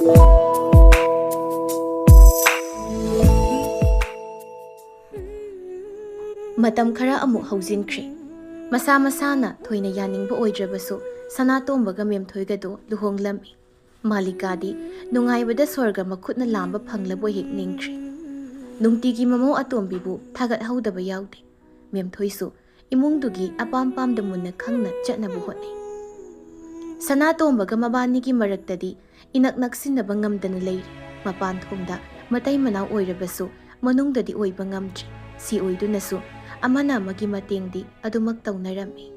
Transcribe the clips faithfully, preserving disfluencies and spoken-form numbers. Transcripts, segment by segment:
ꯃꯇꯝ ꯈꯔ ꯑꯃꯨꯛ ꯍꯧꯖꯤꯟꯈ꯭ꯔꯦ꯫ ꯃꯁꯥ ꯃꯁꯥꯅ ꯊꯣꯏꯅ ꯌꯥꯅꯤꯡꯕ ꯑꯣꯏꯗ꯭ꯔꯕꯁꯨ, ꯁꯅꯥꯇꯣꯝꯕꯒ ꯃꯦꯝꯊꯣꯏꯒꯗꯣ ꯂꯨꯍꯣꯡꯂꯝꯃꯤ꯫ ꯃꯥꯂꯤꯀꯥꯗꯤ ꯅꯨꯡꯉꯥꯏꯕꯗ ꯁ꯭ꯋꯔꯒ ꯃꯈꯨꯠꯅ ꯂꯥꯝꯕ ꯐꯪꯂꯕꯣꯏ ꯍꯦꯛ ꯅꯤꯡꯈ꯭ꯔꯦ꯫ ꯅꯨꯡꯇꯤꯒꯤ ꯃꯃꯧ ꯑꯇꯣꯝꯕꯤꯕꯨ ꯊꯥꯒꯠꯍꯧꯗꯕ ꯌꯥꯎꯗꯦ꯫ ꯃꯦꯝꯊꯣꯏꯁꯨ ꯏꯃꯨꯡꯗꯨꯒꯤ ꯑꯄꯥꯝ ꯄꯥꯝꯗ ꯃꯨꯟꯅ ꯈꯪꯅ ꯆꯠꯅꯕ ꯍꯣꯠꯅꯩ꯫ ꯁꯅꯥꯇꯣꯝꯕꯒ ꯃꯕꯥꯅꯤꯒꯤ ꯃꯔꯛꯇꯗꯤ ꯏꯅꯛ ꯅꯛꯁꯤꯟꯅꯕ ꯉꯝꯗꯅ ꯂꯩꯔꯤ꯫ ꯃꯄꯥꯟ ꯊꯣꯡꯗ ꯃꯇꯩ ꯃꯅꯥꯎ ꯑꯣꯏꯔꯕꯁꯨ, ꯃꯅꯨꯡꯗꯗꯤ ꯑꯣꯏꯕ ꯉꯝꯗ꯭ꯔꯤ꯫ ꯁꯤ ꯑꯣꯏꯗꯨꯅꯁꯨ ꯑꯃꯅ ꯑꯃꯒꯤ ꯃꯇꯦꯡꯗꯤ ꯑꯗꯨꯃꯛ ꯇꯧꯅꯔꯝꯃꯤ꯫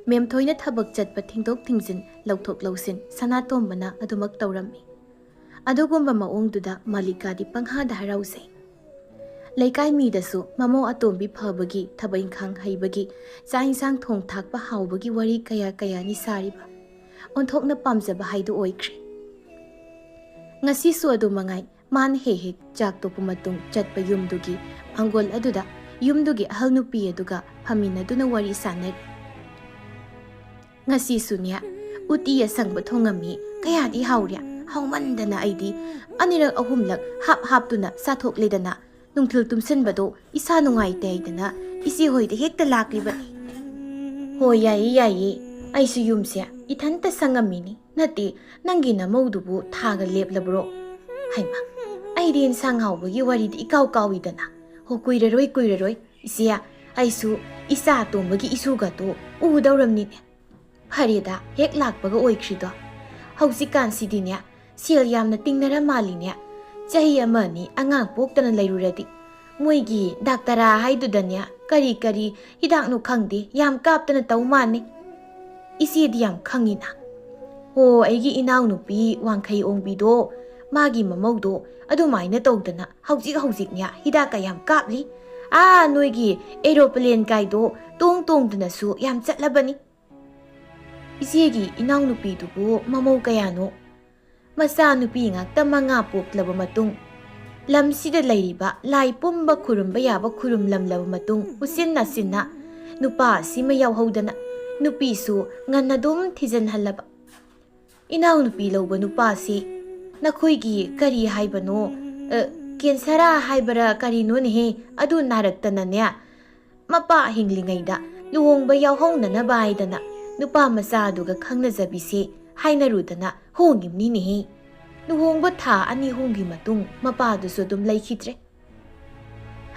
ꯃꯦꯝꯊꯣꯏꯅ ꯊꯕꯛ ꯆꯠꯄ ꯊꯤꯡꯗꯣꯛ ꯊꯤꯡꯖꯤꯟ, ꯂꯧꯊꯣꯛ ꯂꯧꯁꯤꯟ ꯁꯅꯥꯇꯣꯝꯕꯅ ꯑꯗꯨꯃꯛ ꯇꯧꯔꯝꯃꯤ꯫ ꯑꯗꯨꯒꯨꯝꯕ ꯃꯑꯣꯡꯗꯨꯗ ꯃꯥꯂꯤꯀꯥꯗꯤ ꯄꯪꯍꯥꯗ ꯍꯔꯥꯎꯖꯩ꯫ ꯂꯩꯀꯥꯏ ꯃꯤꯗꯁꯨ ꯃꯃꯧ ꯑꯇꯣꯝꯕꯤ ꯐꯕꯒꯤ, ꯊꯕꯛ ꯏꯪꯈꯥꯡ ꯍꯩꯕꯒꯤ, ꯆꯥꯛ ꯏꯟꯁꯥꯡ ꯊꯣꯡ ꯊꯥꯛꯄ ꯍꯥꯎꯕꯒꯤ ꯋꯥꯔꯤ ꯀꯌꯥ ꯀꯌꯥꯅꯤ ꯁꯥꯔꯤꯕ꯫ ꯑꯣꯟꯊꯣꯛꯅ ꯄꯥꯝꯖꯕ ꯍꯥꯏꯗꯨ ꯑꯣꯏꯈ꯭ꯔꯦ꯫ ꯉꯁꯤꯁꯨ ꯑꯗꯨ ꯃꯉꯥꯏ, ꯃꯥꯅ ꯍꯦꯛ ꯍꯦꯛ ꯆꯥꯛ ꯇꯣꯛꯄ ꯃꯇꯨꯡ ꯆꯠꯄ ꯌꯨꯝꯗꯨꯒꯤ ꯃꯥꯡꯒꯣꯜ ꯑꯗꯨꯗ ꯌꯨꯝꯗꯨꯒꯤ ꯑꯍꯜ ꯅꯨꯄꯤ ꯑꯗꯨꯒ ꯐꯝꯃꯤꯟꯅꯗꯨꯅ ꯋꯥꯔꯤ ꯁꯥꯟꯅꯔꯤ꯫ ꯉꯁꯤꯁꯨꯅꯦ, ꯎꯇꯤ ꯑꯁꯪꯕ ꯊꯣꯡꯉꯝꯃꯤ꯫ ꯀꯌꯥꯗꯤ ꯍꯥꯎꯔꯦ! ꯍꯥꯎꯃꯟꯗꯅ ꯑꯩꯗꯤ ꯑꯅꯤꯔꯛ ꯑꯍꯨꯝꯂꯛ ꯍꯥꯞ ꯍꯥꯞꯇꯨꯅ ꯆꯥꯊꯣꯛꯂꯦꯗꯅ꯫ ꯅꯨꯡꯊꯤꯜ ꯇꯨꯝꯁꯤꯟꯕꯗꯣ ꯏꯁꯥ ꯅꯨꯡꯉꯥꯏꯇꯦ ꯍꯥꯏꯗꯅ ꯏꯆꯦ ꯍꯣꯏꯗ ꯍꯦꯛꯇ ꯂꯥꯛꯂꯤꯕꯅꯤ꯫ ꯍꯣꯏ, ꯌꯥꯏꯌꯦ, ꯌꯥꯏꯌꯦ꯫ ꯑꯩꯁꯨ ꯌꯨꯝꯁꯦ ꯏꯊꯟꯇ ꯁꯪꯉꯝꯃꯤꯅꯤ꯫ ꯅꯠꯇꯦ, ꯅꯪꯒꯤ ꯅꯃꯧꯗꯨꯕꯨ ꯊꯥꯒ ꯂꯦꯞꯂꯕ꯭ꯔꯣ? ꯍꯩꯃꯥ, ꯑꯩꯗꯤ ꯏꯟꯁꯥꯡ ꯍꯥꯎꯕꯒꯤ ꯋꯥꯔꯤꯗꯤ ꯏꯀꯥꯎ ꯀꯥꯎꯏꯗꯅ꯫ ꯍꯣ, ꯀꯨꯏꯔꯔꯣꯏ, ꯀꯨꯏꯔꯔꯣꯏ꯫ ꯏꯆꯦ, ꯑꯩꯁꯨ ꯏꯆꯥ ꯑꯇꯣꯝꯕꯒꯤ ꯏꯁꯨꯒꯗꯣ ꯎꯗꯧꯔꯝꯅꯤꯅꯦ꯫ ꯐꯔꯦꯗ, ꯍꯦꯛ ꯂꯥꯛꯄꯒ ꯑꯣꯏꯈ꯭ꯔꯤꯗꯣ꯫ ꯍꯧꯖꯤꯛꯀꯥꯟꯁꯤꯗꯤꯅꯦ, ꯁꯦꯜ ꯌꯥꯝꯅ ꯇꯤꯡꯅꯔ ꯃꯥꯜꯂꯤꯅꯦ꯫ ꯆꯍꯤ ꯑꯃ ꯑꯅꯤ ꯑꯉꯥꯡ ꯄꯣꯛꯇꯅ ꯂꯩꯔꯨꯔꯗꯤ꯫ ꯃꯣꯏꯒꯤ ꯗꯥꯛꯇꯔꯥ ꯍꯥꯏꯗꯨꯗꯅꯦ, ꯀꯔꯤ ꯀꯔꯤ ꯍꯤꯗꯥꯛꯅꯣ ꯈꯪꯗꯦ, ꯌꯥꯝ ꯀꯥꯞꯇꯅ ꯇꯧ ꯃꯥꯟꯅꯤ꯫ ꯏꯆꯦꯗꯤ ꯌꯥꯝ ꯈꯪꯉꯤꯅ꯫ ꯍꯣ, ꯑꯩꯒꯤ ꯏꯅꯥꯎꯅꯨꯄꯤ ꯋꯥꯡꯈꯩ ꯑꯣꯡꯕꯤꯗꯣ, ꯃꯥꯒꯤ ꯃꯃꯧꯗꯣ ꯑꯗꯨꯃꯥꯏꯅ ꯇꯧꯗꯅ ꯍꯧꯖꯤꯛ ꯍꯧꯖꯤꯛꯅꯦ ꯍꯤꯗꯥꯛꯀ ꯌꯥꯝ ꯀꯥꯞꯂꯤ꯫ ꯑꯥ, ꯅꯣꯏꯒꯤ ꯑꯦꯔꯣꯄ꯭ꯂꯦꯟ ꯀꯥꯏꯗꯣ ꯇꯣꯡ ꯇꯣꯡꯗꯨꯅꯁꯨ ꯌꯥꯝ ꯆꯠꯂꯕꯅꯤ꯫ ꯏꯆꯦꯒꯤ ꯏꯅꯥꯎꯅꯨꯄꯤꯗꯨꯕꯨ ꯃꯃꯧ ꯀꯌꯥꯅꯣ? ꯃꯆꯥ ꯅꯨꯄꯤ ꯉꯥꯛꯇ ꯃꯉꯥ ꯄꯣꯛꯂꯕ ꯃꯇꯨꯡ, ꯂꯝꯁꯤꯗ ꯂꯩꯔꯤꯕ ꯂꯥꯏ ꯄꯨꯝꯕ ꯈꯨꯔꯨꯝꯕ ꯌꯥꯕ ꯈꯨꯔꯨꯝꯂꯝꯂꯕ ꯃꯇꯨꯡ, ꯎꯆꯤꯟ ꯅꯥꯆꯤꯟꯅ ꯅꯨꯄꯥ ꯑꯁꯤꯃ ꯌꯥꯎꯍꯧꯗꯅ ꯅꯨꯄꯤꯁꯨ ꯉꯟꯅ ꯑꯗꯨꯝ ꯊꯤꯖꯤꯟꯍꯜꯂꯕ꯫ ꯏꯅꯥꯎꯅꯨꯄꯤ ꯂꯧꯕ ꯅꯨꯄꯥꯁꯤ ꯅꯈꯣꯏꯒꯤ ꯀꯔꯤ ꯍꯥꯏꯕꯅꯣ, ꯑ, ꯀꯦꯟꯁꯔꯥ ꯍꯥꯏꯕꯔꯥ ꯀꯔꯤꯅꯣꯅꯦꯍꯦ, ꯑꯗꯨ ꯅꯥꯔꯛꯇꯅꯅꯦ, ꯃꯄꯥ ꯍꯤꯡꯂꯤꯉꯩꯗ ꯂꯨꯍꯣꯡꯕ ꯌꯥꯎꯍꯧꯅꯅꯕ ꯍꯥꯏꯗꯅ ꯅꯨꯄꯥ ꯃꯆꯥꯗꯨꯒ ꯈꯪꯅꯖꯕꯤꯁꯦ ꯍꯥꯏꯅꯔꯨꯗꯅ ꯍꯣꯡꯉꯤꯕꯅꯤꯅꯦꯍꯦ꯫ ꯂꯨꯍꯣꯡꯕ ꯊꯥ ꯑꯅꯤ ꯑꯍꯨꯝꯒꯤ ꯃꯇꯨꯡ ꯃꯄꯥꯗꯨꯁꯨ ꯑꯗꯨꯝ ꯂꯩꯈꯤꯗ꯭ꯔꯦ꯫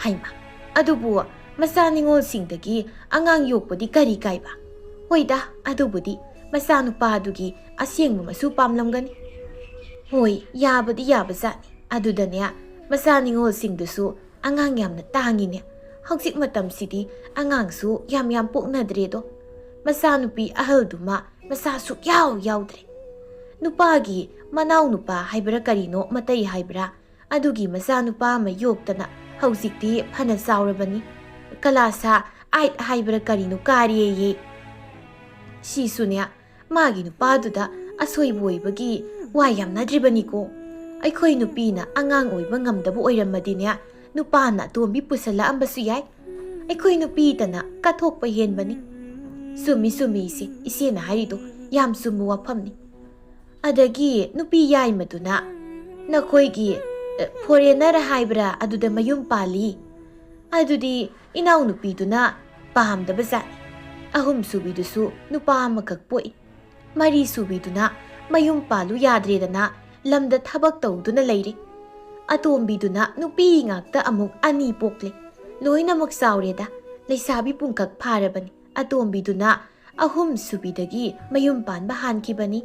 ꯍꯩꯃꯥ, ꯑꯗꯨꯕꯨ ꯃꯆꯥ ꯅꯤꯉꯣꯜꯁꯤꯡꯗꯒꯤ ꯑꯉꯥꯡ ꯌꯣꯛꯄꯗꯤ ꯀꯔꯤ ꯀꯥꯏꯕ? ꯍꯣꯏꯗ, ꯑꯗꯨꯕꯨꯗꯤ ꯃꯆꯥꯅꯨꯄꯥꯗꯨꯒꯤ ꯑꯁꯦꯡꯕ ꯃꯁꯨ ꯄꯥꯝꯂꯝꯒꯅꯤ꯫ ꯍꯣꯏ, ꯌꯥꯕꯗꯤ ꯌꯥꯕꯖꯥꯠꯅꯤ꯫ ꯑꯗꯨꯗꯅꯦ, ꯃꯆꯥ ꯅꯤꯉꯣꯜꯁꯤꯡꯗꯨꯁꯨ ꯑꯉꯥꯡ ꯌꯥꯝꯅ ꯇꯥꯡꯉꯤꯅꯦ꯫ ꯍꯧꯖꯤꯛ ꯃꯇꯝꯁꯤꯗꯤ ꯑꯉꯥꯡꯁꯨ ꯌꯥꯝ ꯌꯥꯝ ꯄꯣꯛꯅꯗ꯭ꯔꯦꯗꯣ꯫ ꯃꯆꯥꯅꯨꯄꯤ ꯑꯍꯜꯗꯨꯃ ꯃꯆꯥ ꯁꯨꯛꯌꯥꯎ ꯌꯥꯎꯗ꯭ꯔꯦ꯫ ꯅꯨꯄꯥꯒꯤ ꯃꯅꯥꯎ ꯅꯨꯄꯥ ꯍꯥꯏꯕ꯭ꯔꯥ ꯀꯔꯤꯅꯣ, ꯃꯇꯩ ꯍꯥꯏꯕ꯭ꯔꯥ, ꯑꯗꯨꯒꯤ ꯃꯆꯥꯅꯨꯄꯥ ꯑꯃ ꯌꯣꯛꯇꯅ ꯍꯧꯖꯤꯛꯇꯤ ꯐꯅ ꯆꯥꯎꯔꯕꯅꯤ꯫ ꯀꯂꯥꯁ ꯑꯥꯏꯠ ꯍꯥꯏꯕ꯭ꯔꯥ ꯀꯔꯤꯅꯣ ꯀꯥꯔꯦꯌꯦ꯫ ꯁꯤꯁꯨꯅꯦ, ꯃꯥꯒꯤ ꯅꯨꯄꯥꯗꯨꯗ ꯑꯁꯣꯏꯕ ꯑꯣꯏꯕꯒꯤ ꯋꯥ ꯌꯥꯝꯅꯗ꯭ꯔꯤꯕꯅꯤꯀꯣ꯫ ꯑꯩꯈꯣꯏ ꯅꯨꯄꯤꯅ ꯑꯉꯥꯡ ꯑꯣꯏꯕ ꯉꯝꯗꯕ ꯑꯣꯏꯔꯝꯃꯗꯤꯅꯦ, ꯅꯨꯄꯥꯅ ꯑꯇꯣꯝꯕꯤ ꯄꯨꯁꯜꯂꯛꯑꯝꯕꯁꯨ ꯌꯥꯏ꯫ ꯑꯩꯈꯣꯏ ꯅꯨꯄꯤꯗꯅ ꯀꯠꯊꯣꯛꯄ ꯍꯦꯟꯕꯅꯤ꯫ ꯆꯨꯝꯃꯤ, ꯆꯨꯝꯃꯤ, ꯏꯆꯦ, ꯏꯆꯦꯅ ꯍꯥꯏꯔꯤꯗꯣ ꯌꯥꯝ ꯆꯨꯝꯕ ꯋꯥꯐꯝꯅꯤ꯫ ꯑꯗꯒꯤ ꯅꯨꯄꯤ ꯌꯥꯏꯃꯗꯨꯅ ꯅꯈꯣꯏꯒꯤ, ꯑ, ꯐꯣꯔꯦꯅꯔ ꯍꯥꯏꯕ꯭ꯔꯥ, ꯑꯗꯨꯗ ꯃꯌꯨꯝ ꯄꯥꯜꯂꯤ꯫ ꯑꯗꯨꯗꯤ ꯏꯅꯥꯎꯅꯨꯄꯤꯗꯨꯅ ꯄꯥꯝꯗꯕ ꯖꯥꯠꯅꯤ꯫ ꯑꯍꯨꯝꯁꯨꯕꯤꯗꯨꯁꯨ ꯅꯨꯄꯥ ꯑꯃꯈꯛ ꯄꯣꯛꯏ꯫ ꯃꯔꯤꯁꯨꯕꯤꯗꯨꯅ ꯃꯌꯨꯝ ꯄꯥꯜꯂꯨ ꯌꯥꯗ꯭ꯔꯦꯗꯅ ꯂꯝꯗ ꯊꯕꯛ ꯇꯧꯗꯨꯅ ꯂꯩꯔꯤ꯫ ꯑꯇꯣꯝꯕꯤꯗꯨꯅ ꯅꯨꯄꯤ ꯉꯥꯛꯇ ꯑꯃꯨꯛ ꯑꯅꯤ ꯄꯣꯛꯂꯦ꯫ ꯂꯣꯏꯅꯃꯛ ꯆꯥꯎꯔꯦꯗ, ꯂꯩꯁꯥꯕꯤ ꯄꯨꯡꯀꯛ ꯐꯥꯔꯕꯅꯤ꯫ ꯑꯇꯣꯝꯕꯤꯗꯨꯅ ꯑꯍꯨꯝꯁꯨꯕꯤꯗꯒꯤ ꯃꯌꯨꯝ ꯄꯥꯟꯕ ꯍꯥꯟꯈꯤꯕꯅꯤ꯫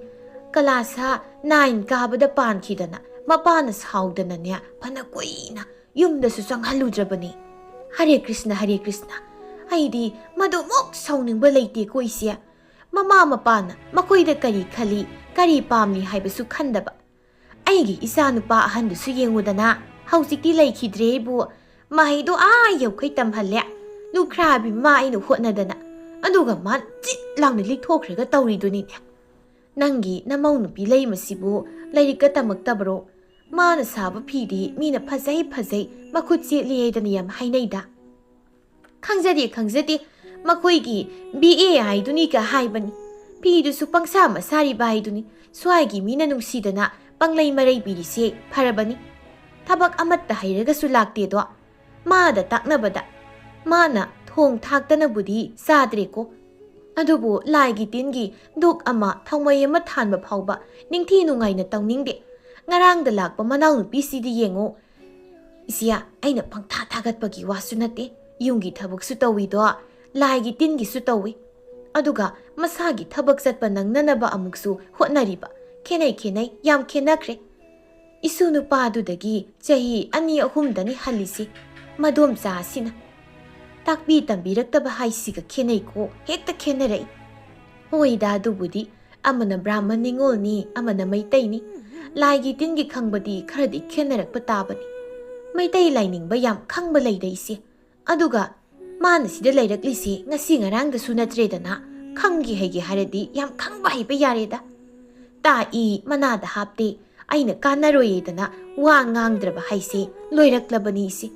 ꯀꯂꯥꯁ ꯅꯥꯏꯟ ꯀꯥꯕꯗ ꯄꯥꯟꯈꯤꯗꯅ ꯃꯄꯥꯅ ꯁꯥꯎꯗꯅꯅꯦ, ꯐꯅ ꯀꯨꯏꯅ ꯌꯨꯝꯗꯁꯨ ꯆꯪꯍꯜꯂꯨꯗ꯭ꯔꯕꯅꯤ꯫ ꯍꯔꯦ ꯀ꯭ꯔꯤꯁꯅ, ꯍꯔꯦ ꯀ꯭ꯔꯤꯁꯅ, ꯑꯩꯗꯤ ꯃꯗꯨꯃꯨꯛ ꯁꯥꯎꯅꯤꯡꯕ ꯂꯩꯇꯦꯀꯣ ꯏꯆꯦ꯫ ꯃꯃꯥ ꯃꯄꯥꯅ ꯃꯈꯣꯏꯗ ꯀꯔꯤ ꯈꯜꯂꯤ, ꯀꯔꯤ ꯄꯥꯝꯂꯤ ꯍꯥꯏꯕꯁꯨ ꯈꯟꯗꯕ꯫ ꯑꯩꯒꯤ ꯏꯆꯥ ꯅꯨꯄꯥ ꯑꯍꯟꯗꯨꯁꯨ ꯌꯦꯡꯉꯨꯗꯅ, ꯍꯧꯖꯤꯛꯇꯤ ꯂꯩꯈꯤꯗ꯭ꯔꯦꯕꯨ, ꯃꯍꯩꯗꯣ ꯑꯥ ꯌꯧꯈꯩ ꯇꯝꯍꯜꯂꯦ꯫ ꯂꯨꯈ꯭ꯔꯥꯕꯤ ꯃꯥ ꯑꯩꯅ ꯍꯣꯠꯅꯗꯅ, ꯑꯗꯨꯒ ꯃꯥ ꯆꯤꯠ ꯂꯥꯎꯅ ꯂꯤꯛꯊꯣꯛꯈ꯭ꯔꯒ ꯇꯧꯔꯤꯗꯨꯅꯤꯅꯦ꯫ ꯅꯪꯒꯤ ꯅꯃꯧ ꯅꯨꯄꯤ ꯂꯩꯃꯁꯤꯕꯨ ꯂꯥꯏꯔꯤꯛꯀ ꯇꯝꯃꯛꯇꯕꯔꯣ? ꯃꯥꯅ ꯁꯥꯕ ꯐꯤꯗꯤ ꯃꯤꯅ ꯐꯖꯩ ꯐꯖꯩ, ꯃꯈꯨꯠ ꯆꯦꯠꯂꯤ ꯍꯥꯏꯗꯅ ꯌꯥꯝ ꯍꯥꯏꯅꯩꯗ꯫ ꯈꯪꯖꯗꯦ, ꯈꯪꯖꯗꯦ꯫ ꯃꯈꯣꯏꯒꯤ ꯕꯤ ꯑꯦ ꯍꯥꯏꯗꯨꯅꯤꯒ ꯍꯥꯏꯕꯅꯤ꯫ ꯐꯤꯗꯨꯁꯨ ꯄꯪꯁꯥ ꯃꯁꯥꯔꯤꯕ ꯍꯥꯏꯗꯨꯅꯤ꯫ ꯁ꯭ꯋꯥꯏꯒꯤ ꯃꯤꯅ ꯅꯨꯡꯁꯤꯗꯅ ꯄꯪꯂꯩ ꯃꯔꯩ ꯄꯤꯔꯤꯁꯦ ꯐꯔꯕꯅꯤ꯫ ꯊꯕꯛ ꯑꯃꯠꯇ ꯍꯩꯔꯒꯁꯨ ꯂꯥꯛꯇꯦꯗꯣ꯫ ꯃꯥꯗ ꯇꯥꯛꯅꯕꯗ ꯃꯥꯅ ꯊꯣꯡ ꯊꯥꯛꯇꯅꯕꯨꯗꯤ ꯆꯥꯗ꯭ꯔꯦꯀꯣ꯫ ꯑꯗꯨꯕꯨ ꯂꯥꯏꯒꯤ ꯇꯤꯟꯒꯤ ꯙꯨꯛ ꯑꯃ, ꯊꯥꯎꯃꯩ ꯑꯃ ꯊꯥꯟꯕ ꯐꯥꯎꯕ ꯅꯤꯡꯊꯤ ꯅꯨꯡꯉꯥꯏꯅ ꯇꯧꯅꯤꯡꯗꯦ꯫ ꯉꯔꯥꯡꯗ ꯂꯥꯛꯄ ꯃꯅꯥꯎꯅꯨꯄꯤꯁꯤꯗꯤ ꯌꯦꯡꯉꯣ꯫ ꯏꯆꯦ, ꯑꯩꯅ ꯄꯪꯊꯥ ꯊꯥꯒꯠꯄꯒꯤ ꯋꯥꯁꯨ ꯅꯠꯇꯦ꯫ ꯌꯨꯝꯒꯤ ꯊꯕꯛꯁꯨ ꯇꯧꯏꯗꯣ, ꯂꯥꯏꯒꯤ ꯇꯤꯟꯒꯤꯁꯨ ꯇꯧꯏ꯫ ꯑꯗꯨꯒ ꯃꯁꯥꯒꯤ ꯊꯕꯛ ꯆꯠꯄ ꯅꯪꯅꯅꯕ ꯑꯃꯨꯛꯁꯨ ꯍꯣꯠꯅꯔꯤꯕ꯫ ꯈꯦꯠꯅꯩ, ꯈꯦꯠꯅꯩ, ꯌꯥꯝ ꯈꯦꯠꯅꯈ꯭ꯔꯦ꯫ ꯏꯁꯨ ꯅꯨꯄꯥꯗꯨꯗꯒꯤ ꯆꯍꯤ ꯑꯅꯤ ꯑꯍꯨꯝꯗꯅꯤ ꯍꯜꯂꯤꯁꯤ ꯃꯗꯣꯝꯆꯥ ꯑꯁꯤꯅ꯫ ꯇꯥꯛꯄꯤ ꯇꯝꯕꯤꯔꯛꯇꯕ ꯍꯥꯏꯁꯤꯒ ꯈꯦꯠꯅꯩꯀꯣ, ꯍꯦꯛꯇ ꯈꯦꯠꯅꯔꯛꯏ꯫ ꯍꯣꯏꯗ, ꯑꯗꯨꯕꯨꯗꯤ ꯑꯃꯅ ꯕ꯭ꯔꯥꯍꯃꯟ ꯅꯤꯉꯣꯜꯅꯤ, ꯑꯃꯅ ꯃꯩꯇꯩꯅꯤ꯫ ꯂꯥꯏꯒꯤ ꯇꯤꯟꯒꯤ ꯈꯪꯕꯗꯤ ꯈꯔꯗꯤ ꯈꯦꯠꯅꯔꯛꯄ ꯇꯥꯕꯅꯤ꯫ ꯃꯩꯇꯩ ꯂꯥꯏꯅꯤꯡꯕ ꯌꯥꯝ ꯈꯪꯕ ꯂꯩꯔꯛꯏꯁꯦ꯫ ꯑꯗꯨꯒ ꯃꯥꯅ ꯁꯤꯗ ꯂꯩꯔꯛꯂꯤꯁꯤ ꯉꯁꯤ ꯉꯔꯥꯡꯗꯁꯨ ꯅꯠꯇ꯭ꯔꯦꯗꯅ, ꯈꯪꯒꯦ ꯍꯩꯒꯦ ꯍꯥꯏꯔꯗꯤ ꯌꯥꯝ ꯈꯪꯕ ꯍꯩꯕ ꯌꯥꯔꯦꯗ꯫ ꯇꯥꯛꯏ ꯃꯅꯥꯗ ꯍꯥꯞꯇꯦ, ꯑꯩꯅ ꯀꯥꯟꯅꯔꯣꯏꯌꯦꯗꯅ ꯋꯥ ꯉꯥꯡꯗ꯭ꯔꯕ ꯍꯥꯏꯁꯦ ꯂꯣꯏꯔꯛꯂꯕꯅꯤ ꯏꯆꯦ꯫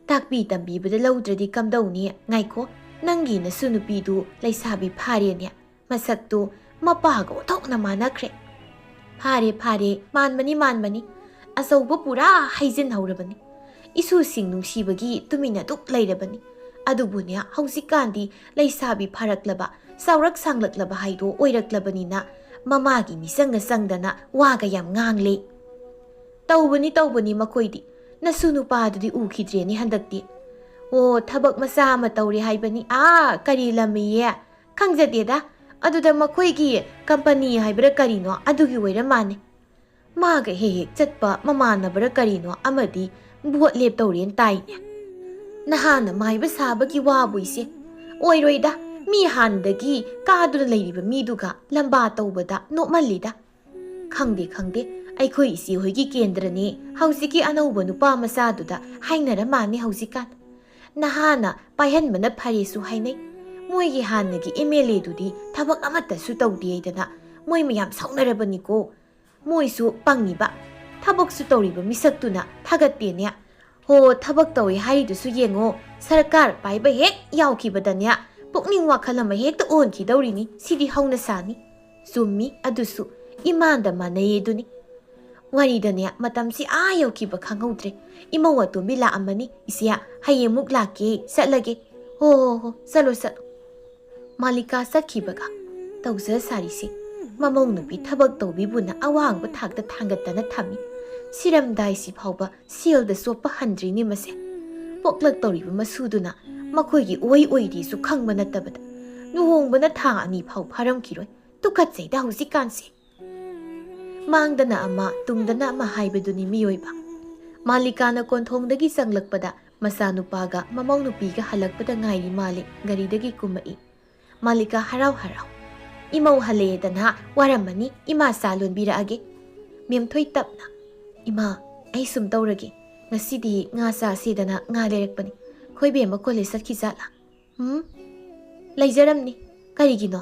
ꯇꯥꯛꯄꯤ ꯇꯝꯕꯤꯕꯗ ꯂꯧꯗ꯭ꯔꯗꯤ ꯀꯝꯗꯧꯅꯤ? ꯉꯥꯏꯈꯣ, ꯅꯪꯒꯤ ꯅꯁꯨ ꯅꯨꯄꯤꯗꯨ ꯂꯩꯁꯥꯕꯤ ꯐꯥꯔꯦꯅꯦ, ꯃꯁꯛꯇꯨ ꯃꯄꯥꯒ ꯑꯣꯟꯊꯣꯛꯅ ꯃꯥꯟꯅꯈ꯭ꯔꯦ꯫ ꯐꯥꯔꯦ, ꯐꯥꯔꯦ, ꯃꯥꯟꯕꯅꯤ, ꯃꯥꯟꯕꯅꯤ꯫ ꯑꯆꯧꯕ ꯄꯨꯔꯥ ꯍꯩꯖꯤꯟꯍꯧꯔꯕꯅꯤ꯫ ꯏꯁꯨꯁꯤꯡ ꯅꯨꯡꯁꯤꯕꯒꯤ ꯇꯨꯃꯤꯟ ꯑꯗꯨꯛ ꯂꯩꯔꯕꯅꯤ꯫ ꯑꯗꯨꯕꯨꯅꯦ, ꯍꯧꯖꯤꯛꯀꯥꯟꯗꯤ ꯂꯩꯁꯥꯕꯤ ꯐꯥꯔꯛꯂꯕ, ꯆꯥꯎꯔꯛ ꯁꯥꯡꯂꯛꯂꯕ ꯍꯥꯏꯗꯣ ꯑꯣꯏꯔꯛꯂꯕꯅꯤꯅ ꯃꯃꯥꯒꯤ ꯃꯤꯆꯪꯒ ꯆꯪꯗꯅ ꯋꯥꯒ ꯌꯥꯝ ꯉꯥꯡꯂꯦ꯫ ꯇꯧꯕꯅꯤ, ꯇꯧꯕꯅꯤ ꯃꯈꯣꯏꯗꯤ꯫ ꯅꯁꯨ ꯅꯨꯄꯥꯗꯨꯗꯤ ꯎꯈꯤꯗ꯭ꯔꯦꯅꯦ ꯍꯟꯗꯛꯇꯤ꯫ ꯑꯣ, ꯊꯕꯛ ꯃꯆꯥ ꯑꯃ ꯇꯧꯔꯦ ꯍꯥꯏꯕꯅꯤ꯫ ꯑꯥ, ꯀꯔꯤ ꯂꯝꯏꯌꯦ? ꯈꯪꯖꯗꯦꯗ꯫ ꯑꯗꯨꯗ ꯃꯈꯣꯏꯒꯤ ꯀꯝꯄꯅꯤ ꯍꯥꯏꯕ꯭ꯔꯥ ꯀꯔꯤꯅꯣ, ꯑꯗꯨꯒꯤ ꯑꯣꯏꯔ ꯃꯥꯜꯂꯦ꯫ ꯃꯥꯒ ꯍꯦꯛ ꯍꯦꯛ ꯆꯠꯄ ꯃꯃꯥꯟꯅꯕꯔ ꯀꯔꯤꯅꯣ ꯑꯃꯗꯤ ꯚꯣꯠ ꯂꯦꯞꯇꯧꯔꯦꯅ ꯇꯥꯏꯅꯦ꯫ ꯅꯍꯥꯅ ꯃꯥꯏꯕ ꯁꯥꯕꯒꯤ ꯋꯥꯕꯨ ꯏꯆꯦ꯫ ꯑꯣꯏꯔꯣꯏꯗ, ꯃꯤ ꯍꯥꯟꯅꯗꯒꯤ ꯀꯥꯗꯨꯅ ꯂꯩꯔꯤꯕ ꯃꯤꯗꯨꯒ ꯂꯝꯕꯥ ꯇꯧꯕꯗ ꯅꯣꯛꯃꯜꯂꯤꯗ꯫ ꯈꯪꯗꯦ, ꯈꯪꯗꯦ, ꯑꯩꯈꯣꯏ ꯏꯆꯦ ꯍꯣꯏꯒꯤ ꯀꯦꯟꯗ꯭ꯔꯅꯤ ꯍꯧꯖꯤꯛꯀꯤ ꯑꯅꯧꯕ ꯅꯨꯄꯥ ꯃꯆꯥꯗꯨꯗ ꯍꯥꯏꯅꯔ ꯃꯥꯟꯅꯤ ꯍꯧꯖꯤꯛꯀꯥꯟ꯫ ꯅꯍꯥꯅ ꯄꯥꯏꯍꯟꯕꯅ ꯐꯔꯦꯁꯨ ꯍꯥꯏꯅꯩ꯫ ꯃꯣꯏꯒꯤ ꯍꯥꯟꯅꯒꯤ ꯑꯦꯝ ꯑꯦꯜ ꯑꯦꯗꯨꯗꯤ ꯊꯕꯛ ꯑꯃꯠꯇꯁꯨ ꯇꯧꯗꯦ ꯍꯥꯏꯗꯅ ꯃꯣꯏ ꯃꯌꯥꯝ ꯁꯥꯎꯅꯔꯕꯅꯤꯀꯣ꯫ ꯃꯣꯏꯁꯨ ꯄꯪꯉꯤꯕ꯫ ꯊꯕꯛꯁꯨ ꯇꯧꯔꯤꯕ ꯃꯤꯁꯛꯇꯨꯅ ꯊꯥꯒꯠꯇꯦꯅꯦ꯫ ꯍꯣ, ꯊꯕꯛ ꯇꯧꯏ ꯍꯥꯏꯔꯤꯗꯨꯁꯨ ꯌꯦꯡꯉꯣ, ꯁꯔꯀꯥꯔ ꯄꯥꯏꯕ ꯍꯦꯛ ꯌꯥꯎꯈꯤꯕꯗꯅꯦ, ꯄꯨꯛꯅꯤꯡ ꯋꯥꯈꯜ ꯑꯃ ꯍꯦꯛꯇ ꯑꯣꯟꯈꯤꯗꯧꯔꯤꯅꯤ꯫ ꯁꯤꯗꯤ ꯍꯧꯅ ꯁꯥꯅꯤ꯫ ꯆꯨꯝꯃꯤ, ꯑꯗꯨꯁꯨ ꯏꯃꯥꯟꯗ ꯃꯥꯟꯅꯩꯌꯦ ꯑꯗꯨꯅꯤ꯫ ꯋꯥꯔꯤꯗꯅꯦ, ꯃꯇꯝꯁꯤ ꯑꯥ ꯌꯧꯈꯤꯕ ꯈꯪꯍꯧꯗ꯭ꯔꯦ꯫ ꯏꯃꯧ ꯑꯇꯣꯝꯕꯤ ꯂꯥꯛꯑꯝꯃꯅꯤ꯫ "ꯏꯆꯦ, ꯍꯌꯦꯡꯃꯨꯛ ꯂꯥꯛꯀꯦ, ꯆꯠꯂꯒꯦ"꯫ "ꯍꯣ ꯍꯣ ꯍꯣ, ꯆꯠꯂꯣ ꯆꯠꯂꯣ"꯫ ꯃꯥꯂꯤꯀꯥ ꯆꯠꯈꯤꯕꯒ ꯇꯧꯖ ꯁꯥꯔꯤꯁꯤ꯫ ꯃꯃꯧ ꯅꯨꯄꯤ ꯊꯕꯛ ꯇꯧꯕꯤꯕꯨꯅ ꯑꯋꯥꯡꯕ ꯊꯥꯛꯇ ꯊꯥꯡꯒꯠꯇꯅ ꯊꯝꯃꯤ꯫ ꯁꯤꯔꯝꯗꯥꯏꯁꯤ ꯐꯥꯎꯕ ꯁꯦꯜꯗ ꯆꯣꯞꯄ ꯍꯟꯗ꯭ꯔꯤꯅꯦ ꯃꯁꯦ꯫ ꯄꯣꯛꯂꯛꯇꯧꯔꯤꯕ ꯃꯁꯨꯗꯨꯅ ꯃꯈꯣꯏꯒꯤ ꯑꯣꯏ ꯑꯣꯏꯗꯦꯁꯨ ꯈꯪꯕ ꯅꯠꯇꯕꯗ, ꯂꯨꯍꯣꯡꯕꯅ ꯊꯥ ꯑꯅꯤ ꯐꯥꯎ ꯐꯥꯔꯝꯈꯤꯔꯣꯏ꯫ ꯇꯨꯀꯠꯆꯩꯗ ꯍꯧꯖꯤꯛꯀꯥꯟꯁꯦ꯫ ꯃꯥꯡꯗꯅ ꯑꯃ, ꯇꯨꯡꯗꯅ ꯑꯃ ꯍꯥꯏꯕꯗꯨꯅꯤ ꯃꯤꯑꯣꯏꯕ꯫ ꯃꯥꯂꯤꯀꯥꯅ ꯀꯣꯟꯊꯣꯡꯗꯒꯤ ꯆꯪꯂꯛꯄꯗ ꯃꯆꯥꯅꯨꯄꯥꯒ ꯃꯃꯧ ꯅꯨꯄꯤꯒ ꯍꯜꯂꯛꯄꯗ ꯉꯥꯏꯔꯤ ꯃꯥꯜꯂꯤ꯫ ꯒꯥꯔꯤꯗꯒꯤ ꯀꯨꯝꯃꯛꯏ꯫ ꯃꯥꯂꯤꯀꯥ ꯍꯔꯥꯎ ꯍꯔꯥꯎ, "ꯏꯃꯧ ꯍꯜꯂꯛꯑꯦꯗꯅ ꯋꯥꯔꯝꯃꯅꯤ, ꯏꯃꯥ ꯆꯥ ꯂꯣꯟꯕꯤꯔꯛꯑꯒꯦ"꯫ ꯃꯦꯝꯊꯣꯏ ꯇꯞꯅ, "ꯏꯃꯥ, ꯑꯩ ꯁꯨꯝ ꯇꯧꯔꯒꯦ, ꯉꯁꯤꯗꯤ ꯉꯥ ꯆꯥꯁꯦꯗꯅ ꯉꯥ ꯂꯩꯔꯛꯄꯅꯤ꯫ ꯈꯣꯏ ꯕꯦꯝꯃ ꯀꯣꯂꯦꯖ ꯆꯠꯈꯤ ꯖꯥꯠꯂꯥ? ꯎꯝ? ꯂꯩꯖꯔꯝꯅꯤ꯫ ꯀꯔꯤꯒꯤꯅꯣ?"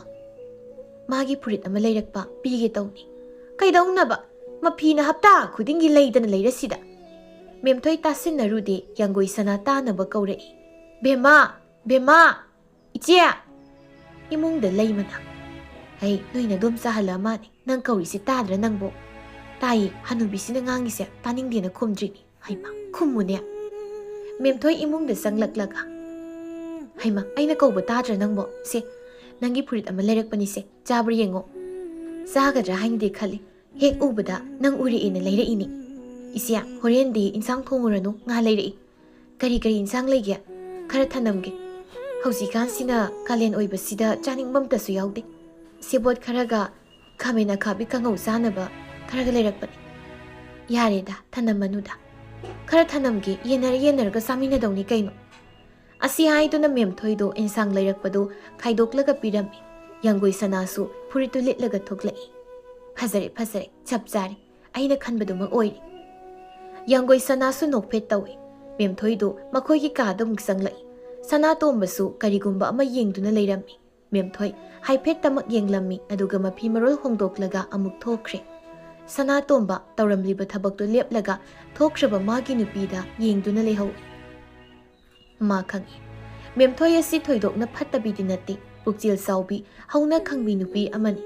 "ꯃꯥꯒꯤ ꯐꯨꯔꯤꯠ ꯑꯃ ꯂꯩꯔꯛꯄ, ꯄꯤꯒꯦ ꯇꯧꯅꯤ"꯫ "ꯀꯩꯗꯧꯅꯕ? ꯃꯐꯤꯅ ꯍꯞꯇꯥ ꯈꯨꯗꯤꯡꯒꯤ ꯂꯩꯗꯅ ꯂꯩꯔꯁꯤꯗ"꯫ ꯃꯦꯝꯊꯣꯏ ꯇꯥꯁꯤꯟꯅꯔꯨꯗꯦ, ꯌꯥꯡꯒꯣꯏ ꯁꯅꯥ ꯇꯥꯅꯕ ꯀꯧꯔꯛꯏ꯫ "ꯕꯦꯝꯃ! ꯕꯦꯝꯃ! ꯏꯆꯦ!" ꯏꯃꯨꯡꯗ ꯂꯩꯃꯅ, "ꯍꯩ, ꯅꯣꯏ ꯅꯗꯣꯝꯆꯥ ꯍꯜꯂꯛꯑ ꯃꯥꯅꯦ꯫ ꯅꯪ ꯀꯧꯔꯤꯁꯦ ꯇꯥꯗ꯭ꯔꯥ ꯅꯪꯕꯣ?" "ꯇꯥꯏꯌꯦ, ꯍꯅꯨꯕꯤꯁꯤꯅ ꯉꯥꯡꯉꯤꯁꯦ ꯇꯥꯅꯤꯡꯗꯦꯅ ꯈꯨꯝꯗ꯭ꯔꯤꯅꯤ"꯫ "ꯍꯩꯃ, ꯈꯨꯝꯃꯨꯅꯦ"꯫ ꯃꯦꯝꯊꯣꯏ ꯏꯃꯨꯡꯗ ꯆꯪꯂꯛꯂꯒ, "ꯍꯩꯃ, ꯑꯩꯅ ꯀꯧꯕ ꯇꯥꯗ꯭ꯔꯥ ꯅꯪꯕꯣ? ꯁꯦ, ꯅꯪꯒꯤ ꯐꯨꯔꯤꯠ ꯑꯃ ꯂꯩꯔꯛꯄꯅꯤꯁꯦ, ꯆꯥꯕ꯭ꯔꯥ ꯌꯦꯡꯉꯣ"꯫ ꯆꯥꯒꯗ꯭ꯔꯥ ꯍꯥꯏꯅꯗꯤ ꯈꯜꯂꯤ, ꯍꯦꯛ ꯎꯕꯗ ꯅꯪ ꯎꯔꯛꯑꯦꯅ ꯂꯩꯔꯛꯏꯅꯤ꯫ "ꯏꯆꯦ, ꯍꯣꯔꯦꯟꯗꯤ ꯏꯟꯁꯥꯡ ꯊꯣꯡꯉꯨꯔꯅꯨ, ꯉꯥ ꯂꯩꯔꯛꯏ"꯫ "ꯀꯔꯤ ꯀꯔꯤ ꯏꯟꯁꯥꯡ ꯂꯩꯒꯦ? ꯈꯔ ꯊꯅꯝꯒꯦ꯫ ꯍꯧꯖꯤꯛꯀꯥꯟꯁꯤꯅ ꯀꯥꯂꯦꯟ ꯑꯣꯏꯕꯁꯤꯗ ꯆꯥꯅꯤꯡꯕ ꯑꯝꯇꯁꯨ ꯌꯥꯎꯗꯦ꯫ ꯁꯦꯕꯣꯠ ꯈꯔꯒ ꯈꯥꯃꯦꯟ ꯑꯈꯥꯕꯤ ꯀꯥꯡꯉꯧ ꯆꯥꯅꯕ ꯈꯔꯒ ꯂꯩꯔꯛꯄꯅꯤ"꯫ "ꯌꯥꯔꯦꯗ, ꯊꯅꯝꯃꯅꯨꯗ꯫ ꯈꯔ ꯊꯅꯝꯒꯦ, ꯌꯦꯟꯅꯔ ꯌꯦꯟꯅꯔꯒ ꯆꯥꯃꯤꯟꯅꯗꯧꯅꯤ ꯀꯩꯅꯣ"꯫ ꯑꯁꯤ ꯍꯥꯏꯗꯨꯅ ꯃꯦꯝꯊꯣꯏꯗꯣ ꯏꯟꯁꯥꯡ ꯂꯩꯔꯛꯄꯗꯨ ꯈꯥꯏꯗꯣꯛꯂꯒ ꯄꯤꯔꯝꯃꯤ꯫ ꯌꯥꯡꯒꯣꯏ ꯁꯅꯥꯁꯨ ꯐꯨꯔꯤꯠꯇꯨ ꯂꯤꯠꯂꯒ ꯊꯣꯛꯂꯛꯏ꯫ "ꯐꯖꯔꯦ, ꯐꯖꯔꯦ, ꯆꯞ ꯆꯥꯔꯦ꯫ ꯑꯩꯅ ꯈꯟꯕꯗꯨꯃꯛ ꯑꯣꯏꯔꯦ"꯫ ꯌꯥꯡꯒꯣꯏ ꯁꯅꯥꯁꯨ ꯅꯣꯛꯐꯦꯠ ꯇꯧꯏ꯫ ꯃꯦꯝꯊꯣꯏꯗꯨ ꯃꯈꯣꯏꯒꯤ ꯀꯥꯗ ꯑꯃꯨꯛ ꯆꯪꯂꯛꯏ꯫ ꯁꯅꯥꯇꯣꯝꯕꯁꯨ ꯀꯔꯤꯒꯨꯝꯕ ꯑꯃ ꯌꯦꯡꯗꯨꯅ ꯂꯩꯔꯝꯃꯤ꯫ ꯃꯦꯝꯊꯣꯏ ꯍꯥꯏꯐꯦꯠꯇꯃꯛ ꯌꯦꯡꯂꯝꯃꯤ, ꯑꯗꯨꯒ ꯃꯐꯤ ꯃꯔꯣꯜ ꯍꯣꯡꯗꯣꯛꯂꯒ ꯑꯃꯨꯛ ꯊꯣꯛꯈ꯭ꯔꯦ꯫ ꯁꯅꯥꯇꯣꯝꯕ ꯇꯧꯔꯝꯂꯤꯕ ꯊꯕꯛꯇꯨ ꯂꯦꯞꯂꯒ ꯊꯣꯛꯈ꯭ꯔꯕ ꯃꯥꯒꯤ ꯅꯨꯄꯤꯗ ꯌꯦꯡꯗꯨꯅ ꯂꯩꯍꯧꯏ꯫ ꯃꯥ ꯈꯪꯏ, ꯃꯦꯝꯊꯣꯏ ꯑꯁꯤ ꯊꯣꯏꯗꯣꯛꯅ ꯐꯠꯇꯕꯤꯗꯤ ꯅꯠꯇꯦ, ꯄꯨꯛꯆꯦꯜ ꯆꯥꯎꯕꯤ, ꯍꯧꯅ ꯈꯪꯕꯤ ꯅꯨꯄꯤ ꯑꯃꯅꯤ꯫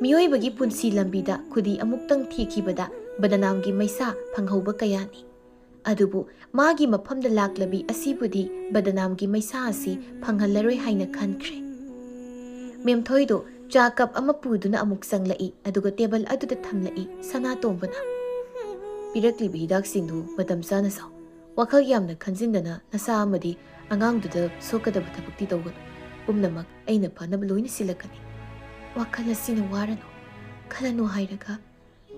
ꯃꯤꯑꯣꯏꯕꯒꯤ ꯄꯨꯟꯁꯤ ꯂꯝꯕꯤꯗ ꯈꯨꯗꯤ ꯑꯃꯨꯛꯇꯪ ꯊꯦꯛꯈꯤꯕꯗ ꯕꯗꯅꯥꯝꯒꯤ ꯃꯩꯁꯥ ꯐꯪꯍꯧꯕ ꯀꯌꯥꯅꯤ꯫ ꯑꯗꯨꯕꯨ ꯃꯥꯒꯤ ꯃꯐꯝꯗ ꯂꯥꯛꯂꯕꯤ ꯑꯁꯤꯕꯨꯗꯤ ꯕꯗꯅꯥꯝꯒꯤ ꯃꯩꯁꯥ ꯑꯁꯤ ꯐꯪꯍꯜꯂꯔꯣꯏ ꯍꯥꯏꯅ ꯈꯟꯈ꯭ꯔꯦ꯫ ꯃꯦꯝꯊꯣꯏꯗꯣ ꯆꯥ ꯀꯞ ꯑꯃ ꯄꯨꯗꯨꯅ ꯑꯃꯨꯛ ꯆꯪꯂꯛꯏ, ꯑꯗꯨꯒ ꯇꯦꯕꯜ ꯑꯗꯨꯗ ꯊꯝꯂꯛꯏ ꯁꯅꯥꯇꯣꯝꯕꯅ꯫ "ꯄꯤꯔꯛꯂꯤꯕ ꯍꯤꯗꯥꯛꯁꯤꯡꯗꯨ ꯃꯇꯝ ꯆꯥꯅ ꯆꯥꯎ꯫ ꯋꯥꯈꯜ ꯌꯥꯝꯅ ꯈꯟꯖꯤꯟꯗꯅ ꯅꯁꯥ ꯑꯃꯗꯤ ꯑꯉꯥꯡꯗꯨꯗ ꯁꯣꯛꯀꯗꯕ ꯊꯕꯛꯇꯤ ꯇꯧꯒꯅꯨ꯫ ꯄꯨꯝꯅꯃꯛ ꯑꯩꯅ ꯐꯅꯕ ꯂꯣꯏꯅ ꯁꯤꯜꯂꯛꯀꯅꯤ꯫ ꯋꯥꯈꯜ ꯑꯁꯤꯅ ꯋꯥꯔꯅꯨ, ꯈꯜꯂꯅꯨ ꯍꯥꯏꯔꯒ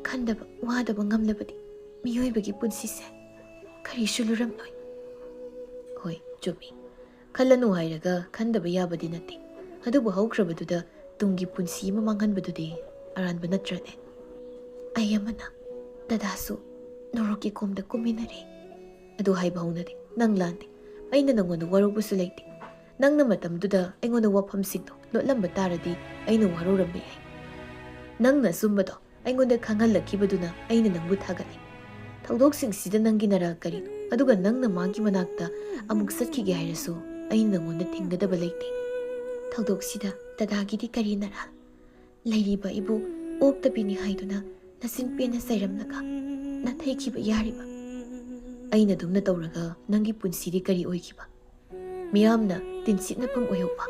ꯈꯟꯗꯕ ꯋꯥꯗꯕ ꯉꯝꯂꯕꯗꯤ ꯃꯤꯑꯣꯏꯕꯒꯤ ꯄꯨꯟꯁꯤꯁꯦ ꯀꯔꯤꯁꯨ ꯂꯨꯔꯝꯂꯣꯏ꯫" ꯍꯣꯏ, ꯆꯨꯝꯃꯤ꯫ ꯈꯜꯂꯅꯨ ꯍꯥꯏꯔꯒ ꯈꯟꯗꯕ ꯌꯥꯕꯗꯤ ꯅꯠꯇꯦ꯫ ꯑꯗꯨꯕꯨ ꯍꯧꯈ꯭ꯔꯕꯗꯨꯗ ꯇꯨꯡꯒꯤ ꯄꯨꯟꯁꯤ ꯑꯃ ꯃꯥꯡꯍꯟꯕꯗꯨꯗꯤ ꯑꯔꯥꯟꯕ ꯅꯠꯇ꯭ꯔꯅꯦ? ꯑꯩ ꯑꯃꯅ ꯗꯗꯥꯁꯨ ꯅꯣꯔꯣꯛꯀꯤ ꯀꯣꯝꯗ ꯀꯨꯝꯃꯤꯟꯅꯔꯦ꯫ ꯑꯗꯨ ꯍꯥꯏꯕ ꯍꯧꯅꯗꯦ꯫ ꯅꯪ ꯂꯥꯟꯗꯦ꯫ ꯑꯩꯅ ꯅꯪꯉꯣꯟꯗ ꯋꯥꯔꯧꯕꯁꯨ ꯂꯩꯇꯦ꯫ ꯅꯪꯅ ꯃꯇꯝꯗꯨꯗ ꯑꯩꯉꯣꯟꯗ ꯋꯥꯐꯝꯁꯤꯡꯗꯣ ꯂꯣꯠꯂꯝꯕ ꯇꯥꯔꯗꯤ ꯑꯩꯅ ꯋꯥꯔꯧꯔꯝꯕ ꯌꯥꯏ꯫ ꯅꯪꯅ ꯑꯆꯨꯝꯕꯗꯣ ꯑꯩꯉꯣꯟꯗ ꯈꯪꯍꯜꯂꯛꯈꯤꯕꯗꯨꯅ ꯑꯩꯅ ꯅꯪꯕꯨ ꯊꯥꯒꯠꯂꯤ꯫ ꯊꯧꯗꯣꯛꯁꯤꯡꯁꯤꯗ ꯅꯪꯒꯤ ꯅꯔꯥꯜ ꯀꯔꯤꯅꯣ? ꯑꯗꯨꯒ ꯅꯪꯅ ꯃꯥꯒꯤ ꯃꯅꯥꯛꯇ ꯑꯃꯨꯛ ꯆꯠꯈꯤꯒꯦ ꯍꯥꯏꯔꯁꯨ ꯑꯩꯅ ꯅꯪꯉꯣꯟꯗ ꯊꯤꯡꯒꯗꯕ ꯂꯩꯇꯦ꯫ ꯊꯧꯗꯣꯛꯁꯤꯗ ꯗꯗꯥꯒꯤꯗꯤ ꯀꯔꯤ ꯅꯔꯥꯜ? ꯂꯩꯔꯤꯕ ꯑꯩꯕꯨ ꯑꯣꯛꯇꯕꯤꯅꯤ ꯍꯥꯏꯗꯨꯅ ꯅꯆꯤꯟ ꯄꯦꯟꯅ ꯆꯩꯔꯝꯂꯒ ꯅꯥꯊꯩꯈꯤꯕ ꯌꯥꯔꯤꯕ? ꯑꯩꯅ ꯑꯗꯨꯝꯅ ꯇꯧꯔꯒ ꯅꯪꯒꯤ ꯄꯨꯟꯁꯤꯗꯤ ꯀꯔꯤ ꯑꯣꯏꯈꯤꯕ? ꯃꯤꯌꯥꯝꯅ ꯇꯤꯟꯁꯤꯠꯅꯐꯝ ꯑꯣꯏꯍꯧꯕ꯫